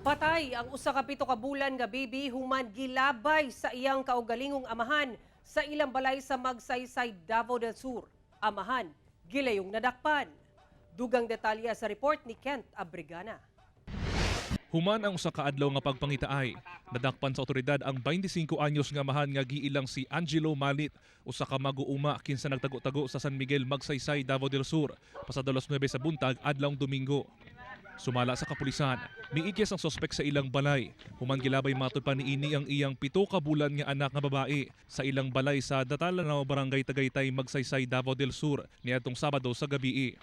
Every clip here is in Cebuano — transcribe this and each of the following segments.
Patay ang 1 ka 7 ka bulan nga baby human gilabay sa iyang kaugalingong amahan sa ilang balay sa Magsaysay, Davao del Sur. Amahan, gilayong nadakpan. Dugang detalye sa report ni Kent Abrigana. Human ang usa ka adlaw nga pagpangitaay, nadakpan sa otoridad ang 25 anyos nga amahan nga giilang si Angelo Malit, usa ka mag-uuma kinsa nagtago-tago sa San Miguel, Magsaysay, Davao del Sur, pasado alas 9 sa buntag adlawng Domingo. Sumala sa kapulisan, miikyas ang sospek sa ilang balay. Human gilabay matud pa niini ang iyang 7 ka bulan nga anak nga babae sa ilang balay sa Datalanao, Barangay Tagaytay, Magsaysay, Davao del Sur niadtong Sabado sa gabii.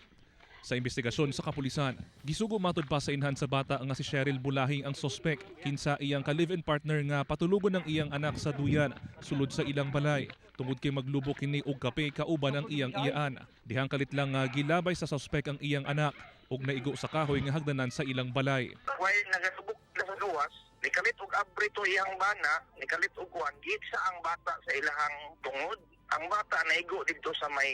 Sa investigasyon sa kapulisan, gisugo matud pa sa inhan sa bata nga si Cheryl Bulahing ang sospek kinsa iyang ka-live-in partner nga patulogon ng iyang anak sa duyan sulod sa ilang balay tungod kay maglubo kini og kape kauban ang iyang iyaan. Dihang kalit lang nga gilabay sa sospek ang iyang anak ug naigo sa kahoy nga hagdanan sa ilang balay. While nagasubok na sa gawas, nikalit og abri to iyang bana, nikalit og kuan, gitsa ang bata sa ilahang tungod. Ang bata naigo didto sa may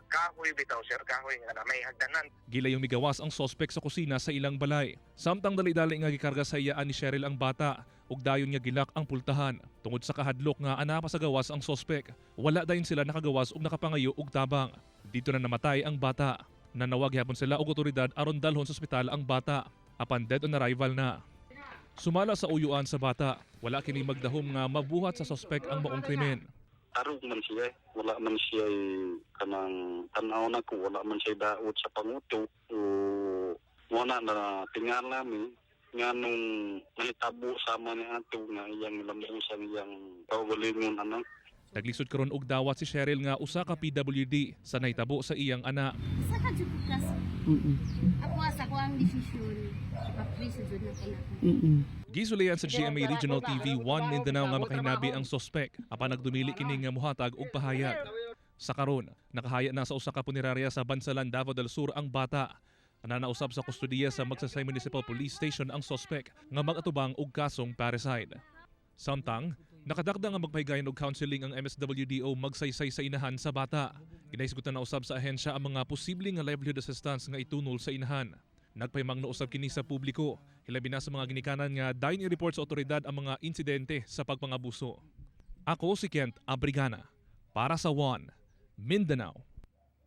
kahoy bitaw, sir, kahoy nga na may hagdanan. Gilayong migawas ang sospek sa kusina sa ilang balay. Samtang dali-dali nga gikarga sa iyaan ni Cheryl ang bata ug dayon nga gilak ang pultahan. Tungod sa kahadlok nga ana pa sa gawas ang sospek, wala dayon sila nakagawas ug nakapangayo og tabang. Didto na namatay ang bata. Nanawag gihapon sila og otoridad aron dalhon sa ospital ang bata. Apan dead on arrival na. Sumala sa uyuan sa bata, wala kini magdahom nga mabuhat sa sospek ang maong krimen. Tarog man siya eh. Wala man siya kanang tanaw na ko, wala man siya daot sa panguto o wala na tingala mi nga nung nahitabo sama ni ato nga iyang lambusan iyang kaugalingon anak. Naglisod karon og dawat si Cheryl nga usa ka PWD sa nahitabo sa iyang anak. Sa ka jud ko kaso. Ako sa ko ang desisyon. Ipapriso jud na ko na. Gisulian sa GMA Regional TV 1 Mindanao nga makahinabi ang sospek apan nagdumili kini nga muhatag og pahayag. Sa karon, nakahaya na sa usa ka punerarya sa Bansalan, Davao del Sur ang bata. Nanausab sa kustodiya sa Magsaysay Municipal Police Station ang sospek nga mag-atubang og kasong parricide. Samtang, nakadakda nga magpahigayon og counseling ang MSWDO Magsaysay sa inahan sa bata. Ginahisgutan na usab sa ahensya ang mga posible nga livelihood assistance nga itunol sa inahan. Nagpahimangno usab kini sa publiko, hilabi na sa mga ginikanan nga dayon i-report sa otoridad ang mga insidente sa pagpangabuso. Ako si Kent Abrigana para sa One Mindanao.